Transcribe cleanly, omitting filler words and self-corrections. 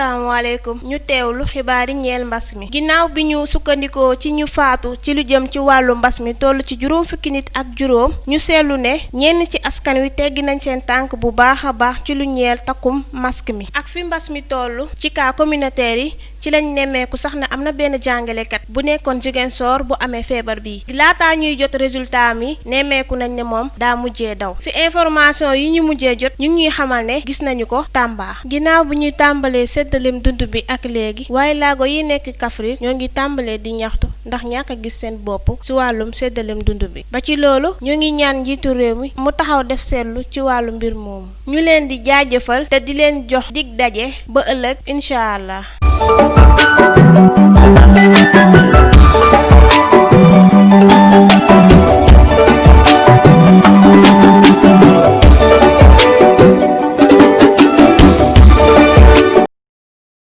asalaamaaleykum ñu teewlu xibaari ñeel mbas mi ginnaaw bi ñu sukkandikoo ci ñu faatu ci lu jëm ci wàllu mbas mi toll ci juróom fukki nit ak juróom ñu seetlu ne ñenn ci askan wi teggi nañ seen tànk bu baax a baax ci lu ñeel takkum masque mi ak fi mbas mi toll ci cas communautaire yi ci lañ nemmeeku sax na am na benn jàngalekat bu nekkoon Ziguinchor bu amee feebar bii laataa ñuy jot résultat mi nemmeeku nañ ne moom daa mujjee daw ci information yi ñu mujjee jot ñu ngi ñuy xamal ne gis nañu ko Tamba ginnaaw bu ñuy tàmbalee séddaleem dund bi ak léegi waaye laago yi nekk Kaffrine ñoo ngi tàmbalee di ñaxtu ndax ñàkk a gis seen bopp ci wàllum séddaleem dund bi ba ci loolu ñu ngi ñaan njiitu réew mi mu taxaw def seetlu ci wàllu mbir moomu ñu leen di jaajëfal te di leen jox dig daje ba ëllëg incha allah.